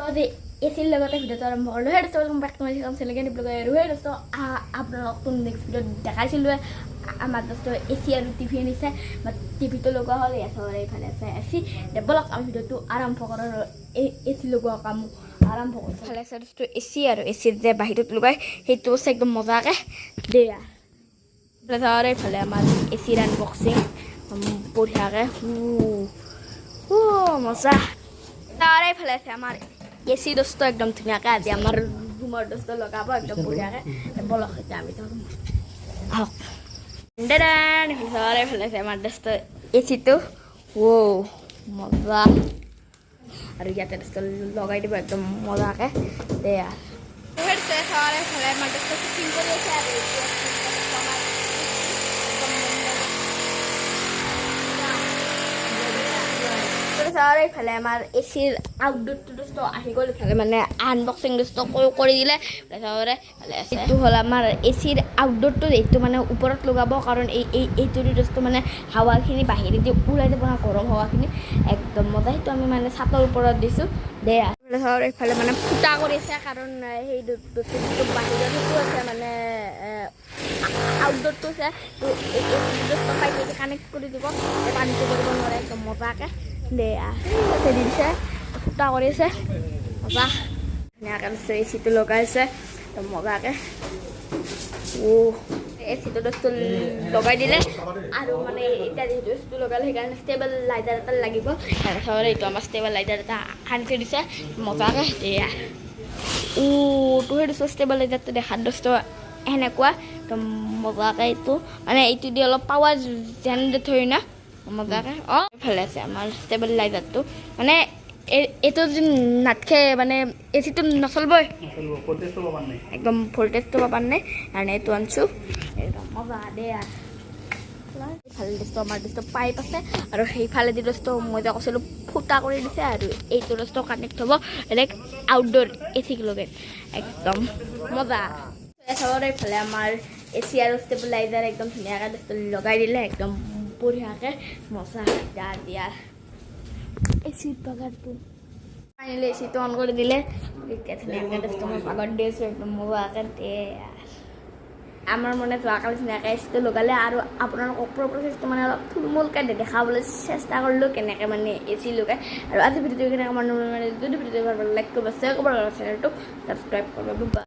আজি এচিৰ লগতে ভিডিঅ'টো আৰম্ভ কৰিলোঁ। সেই দোস্ত, welcome back to my channel চেলেকে ব্লগ। আৰু সেই দোস্ত, আপোনালোকতো নেক্সট ভিডিঅ'ত দেখাইছিলোঁৱে, আমাৰ দোস্ত এচি আৰু টিভি আনিছে। টিভিটো লগোৱা হ'ল, ইয়াত এইফালে আছে এচি। বলক, আমি ভিডিঅ'টো আৰম্ভ কৰোঁ আৰু এই এচি লগোৱা কাম আৰম্ভ কৰোঁ। ফালে আছে দোস্ত এচি, আৰু এচিত যে বাহিৰত লগাই সেইটো আছে, একদম মজাকৈ দেয়া। এইফালে এইফালে আমাৰ এচিৰ আনবক্সিং বঢ়িয়াকৈ। মজা। তাৰে এইফালে আছে আমাৰ এচি দোস্ত, একদম ধুনীয়াকৈ আজি আমাৰ ৰুমৰ দোস্ত লগাব একদম বঢ়িয়াকৈ। বলক, এতিয়া আমি আহক। এইফালে এইফালে আছে আমাৰ দোস্ত এচিটো। অ' মজা। আৰু ইয়াতে দোস্ত লগাই দিব একদম মজাকৈ। দেয়া, এইফালে আমাৰ দোস্ত ফিটিং কৰি আছে আৰু এইটো আমাৰ একদম মজা। তাৰপিছত এইফালে আমাৰ এচিৰ আউটডোৰটো দোস্ত আহি গ'ল। ইফালে মানে আনবক্সিং দোস্ত কৰি দিলে। তাৰপিছত এইটো হ'ল আমাৰ এচিৰ আউটডোৰটো। এইটো মানে ওপৰত লগাব, কাৰণ এই এই এইটো দোস্ত মানে হাৱাখিনি বাহিৰেদি ওলাই যাব না, গৰম হাৱাখিনি। একদম মজা। সেইটো আমি মানে চাটৰ ওপৰত দিছোঁ। দে, তাৰপিছত এইফালে মানে ফুটা কৰিছে, কাৰণ সেই বস্তুটো বাহিৰত সেইটো আছে, মানে আউটডোৰটো আছে। তো এই পাইপেদি কানেক্ট কৰি দিব, পানীটো কৰিব নোৱাৰে। একদম মজাকৈ। দেয়া, দি দিছে, ফুটা কৰিছে। মজা, ধুনীয়াকৈ দিছে। এচিটো লগাইছে একদম মজাকৈ। অ' এচিটো দোস্ত লগাই দিলে। আৰু মানে এতিয়া যিহেতু এচিটো লগালে, সেইকাৰণে ষ্টেবলাইজাৰ এটা লাগিব। তাৰপিছত এইটো আমাৰ ষ্টেবলাইজাৰ এটা আনি থৈ দিছে মজাকৈ। এয়া অ' তো সেই দোস্ত, ষ্টেবলাইজাৰটো দেখাত দোস্ত সেনেকুৱা একদম মজাকৈ। এইটো মানে এইটো দি অলপ পাৱাৰ জেনেৰেট হয় না মজাকৈ। অঁ, এইফালে আছে আমাৰ ষ্টেবলাইজাৰটো। মানে এইটো যদি নাথকে মানে এচিটো নচলবই। ভল্টেজটো পাবা নাই। একদম ভল্টেজটো পাবাৰ নাই কাৰণে এইটো আনিছোঁ। একদম মজা দে। এইফালে দোস্ত আমাৰ দোস্ত পাইপ আছে আৰু সেইফালেদি দোস্ত মই যে কৈছিলোঁ ফুটা কৰি দিছে, আৰু এইটো দোস্ত কানেক্ট হ'ব বেলেগ আউটডোৰ এচিক লগে। একদম মজা। চাব, এইফালে আমাৰ এচি আৰু ষ্টেবিলাইজাৰ একদম ধুনীয়াকৈ দোস্ত লগাই দিলে, একদম বঢ়িয়াকৈ। মজা দিয়া। এচিৰ বাগাৰটো ফাইনেলি এচিটো অন কৰি দিলে। এতিয়া ধুনীয়াকৈ দোস্ত মই বাগৰ দি আছোঁ একদম মজাকৈ। দে, আমাৰ মানে যোৱাকালি ধুনীয়াকৈ এচিটো লগালে আৰু আপোনালোকক প্ৰচেছটো মানে অলপ থুলমূলকৈ দেখাবলৈ চেষ্টা কৰিলোঁ, কেনেকৈ মানে এচি লগাই। আৰু আজি ভিডিঅ'টো কেনেকৈ মানে যদি ভিডিঅ'টো ভাল লাইক কৰিব, শ্বেয়াৰ কৰিব, চেনেলটো ছাবস্ক্ৰাইব কৰিব।